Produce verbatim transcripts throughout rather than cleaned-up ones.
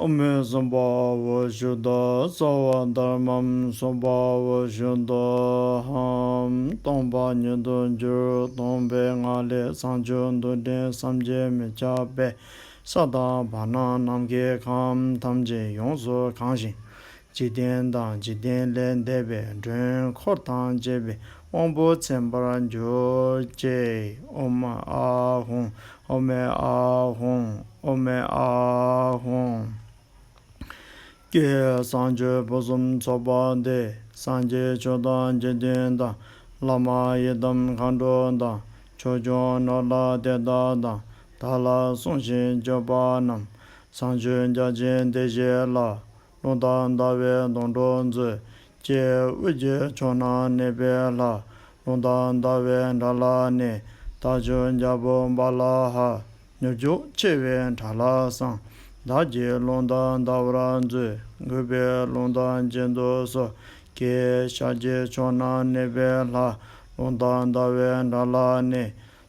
ཨོཾ་སྭ་བྷཱ་ཝ་ཤུདྡྷ་སརྦ་དྷརྨཾ་སྭ་བྷཱ་ཝ་ཤུདྡྷ་ཧཾ། སྟོང་པ་ཉིད་དུ་གྱུར། སྟོང་པའི་ངང་ལས་བྱང་ཆུབ་འདུལ་ཁྲིམས་སམ་བརྗོད་མི་ཁྱབ་པས་ས་དང་བར་སྣང་ནམ་མཁའི་ཁམས་ཐམས་ཅད་ཡོངས་སུ་གང་ཞིང་། འཇིག་རྟེན་དང་འཇིག་རྟེན་ལས་འདས་པའི་མགྲོན་འཁོར་དང་བཅས་པའི་དབང་པོ་ཚིམ་པར་གྱུར་ཅིག། ཨོཾ་ཨཱཿཧཱུྃ། ཨོཾ་ཨཱཿཧཱུྃ། ཨོཾ་ཨཱཿཧཱུྃ། ཀྱེ། བྱང་ཆུབ་ཕུན་སུམ་ཚོགས་པ་འདི། སངས་རྒྱས་ཆོས་དང་དགེ་འདུན་དང་། བླ་མ་ཡི་དམ་མཁའ་འགྲོ་དང་། ཆོས་སྐྱོང་ནོར་ལྷ་དེ་དག་དང་། བདག་ལ་སྲུང་ཞིང་སྐྱོབ་པ་རྣམས། བྱང་ཆུབ་རྒྱ་ཆེན་དེ་བཞི་ལ། རླུང་དང་ཟླ་བའི་སྡོང་གྲོགས་མཛོད། ཀྱེ། དབུས་ཀྱི་ཕྱོགས་ན་གནས་པའི་ལྷ། རླུང་དང་ཟླ་བའི་དགྲ་ལྷ་ནི། དལ་འབྱོར་རྒྱལ་པོ་བ་ལ་ཧ། མྱུར་མགྱོགས་ཆེ་བའི་དགྲ་ལྷ་བསང་། བདག་གིས་རླུང་དང་ཟླ་བར་མཛོད། རྒུད་པའི་རླུང་དང་གཅིན་དུ་གསོད། ཀྱེ། ཤར་གྱི་ཕྱོགས་ན་གནས་པའི་ལྷ། རླུང་དང་ཟླ་བའི་དགྲ་ལྷ་ནི།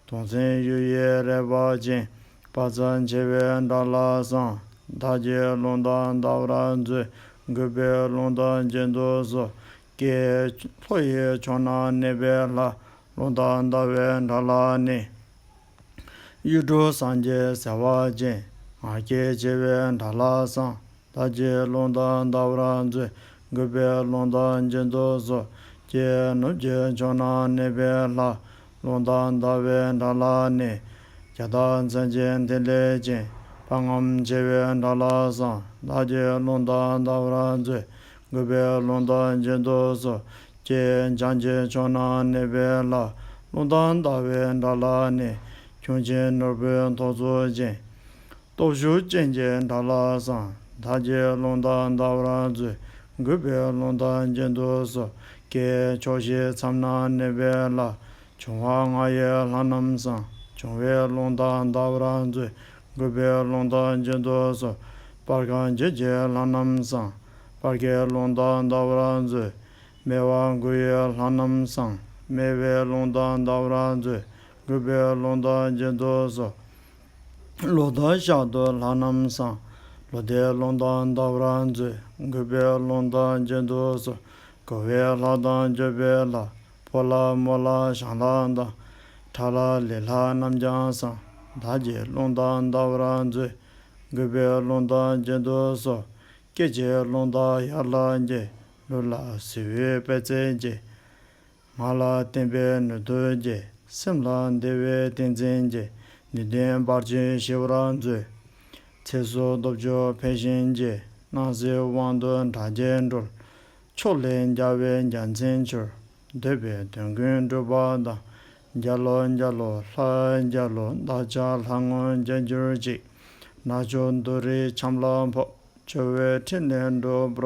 དུང་སེང་གཡུ་ཡི་རལ་པ་ཅན། དཔའ་རྩལ་ཆེ་བའི་དགྲ་ལྷ་བསང་། བདག་གིས་རླུང་དང་ཟླ་བར་མཛོད། རྒུད་པའི་རླུང་དང་གཅིན་དུ་གསོད། ཀྱེ། ལྷོ་ཡི་ཕྱོགས་ན་གནས་པའི་ལྷ། རླུང་དང་ཟླ་བའི་དགྲ་ལྷ་ནི། གཡུ་འབྲུག་སངས་རྒྱས་ཟེ་བ་ཅན། ང་རྒྱལ་ཆེ་བའི་དགྲ་ལྷ་བསང་། བདག་གིས་རླུང་དང་ཟླ་བར་མཛོད། རྒུད་པའི་རླུང་དང་གཅིན་དུ་གསོད། ཀྱེ། ནུབ་ཀྱི་ཕྱོགས་ན་གནས་པའི་ལྷ། རླུང་དང་ཟླ་བའི་དགྲ་ལྷ་ནི། རྒྱ་སྟག་མཚན་ཅན་ཐིག་ལེ་ཅན། དཔའ་རྔམ་ཆེ་བའི་དགྲ་ལྷ་བསང་། བདག་གིས་རླུང་དང་ཟླ་བར་མཛོད། རྒུད་པའི་རླུང་དང་གཅིན་དུ་གསོད། ཀྱེ། བྱང་གི་ཕྱོགས་ན་གནས་པའི་ལྷ། རླུང་དང་ཟླ་བའི་དགྲ་ལྷ་ནི། ཁྱུང་ཆེན་ནོར་བུའི་ཐོར་ཚུགས་ཅན། སྟོབས་ཤུགས་ཅན་གྱི་དགྲ་ལྷ་བསང་། བདག་གིས་རླུང་དང་ཟླ་བར་མཛོད། རྒུད་པའི་རླུང་དང་གཅིན་དུ་གསོད། ཀྱེ། ཕྱོགས་བཞིའི་མཚམས་ན་གནས་པའི་ལྷ། འབྱུང་བ་ལྔ་ཡི་ལྷ་རྣམས་བསང་། འབྱུང་བའི་རླུང་དང་ཟླ་བར་མཛོད། རྒུད་པའི་རླུང་དང་གཅིན་དུ་གསོད། སྤར་ཁ་བརྒྱད་ཀྱི་ལྷ་རྣམས་བསང་། སྤར་ཁའི་རླུང་དང་ཟླ་བར་མཛོད། སྨེ་བ་དགུ་ཡི་ལྷ་རྣམས་བསང་། སྨེ་བའི་རླུང་དང་ཟླ་བར་མཛོད། རྒུད་པའི་རླུང་དང་གཅིན་དུ་གསོད། ལོ་ཟླ་ཞག་དུས་ལྷ་རྣམས་བསང་། ལོ་ཟླའི་རླུང་དང་ཟླ་བར་མཛོད། རྒུད་པའི་རླུང་དང་གཅིན་དུ་གསོད། འགོ་བའི་ལྷ་དང་འགྱོད་པའི་ལྷ། ཕོ་ལྷ་མོ་ལྷ་ཞང་ལྷ་དང་། ཁྲ་ལྷ་ལི་ལྷ་རྣམས་ཀྱང་བསང་། བདག་གིས་རླུང་དང་ཟླ་བར་མཛོད། རྒུད་པའི་རླུང་དང་གཅིན་དུ་གསོད། སྐད་ཅིག་རླུང་དང་ཡར་ལྷ་འགྱེད། ལུས་ལ་སེར་བའི་པད་ཚལ་འགྱེད། ངག་ལ་བསྟན་པའི་ནུས་མཐུ་འགྱེད། སེམས་ལ་བདེ་བའི་ཏིང་འཛིན་འགྱེད། ནད་གདོན་བར་ཆད་ཞི་བར་མཛོད། ཚེ་སྲོག་སྟོབས་འབྱོར་འཕེལ་ཞིང་རྒྱས། སྣང་སྲིད་དབང་དུ་དགྲ་བགེགས་གྲོལ། ཕྱོགས་ལས་རྒྱལ་བའི་རྒྱལ་མཚན་འཕྱུར། འདོད་པའི་དོན་ཀུན་འགྲུབ་པ་དང་། རྒྱལ་ལོ་རྒྱལ་ལོ་ལྷ་རྒྱལ་ལོ། བདག་ཅག་ལྷ་དངོས་མཇལ་གྱུར་ཅིག། ནག་ཕྱོགས་དུག་རིགས་ཆམ་ལ་ཕོག། འཆི་བའི་ཁྲིམས་ནི་འགྲུབ་པར་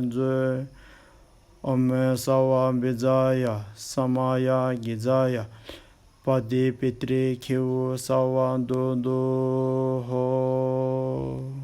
མཛོད། ཨོཾ་སརྦ་བི་ཛ་ཡ་ས་མ་ཡ་གི་ཛ་ཡ་པ་ཏི་པི་ཏྲི་ཁེ་ཝུ་སརྦ་དུ་དུ་ཧོ།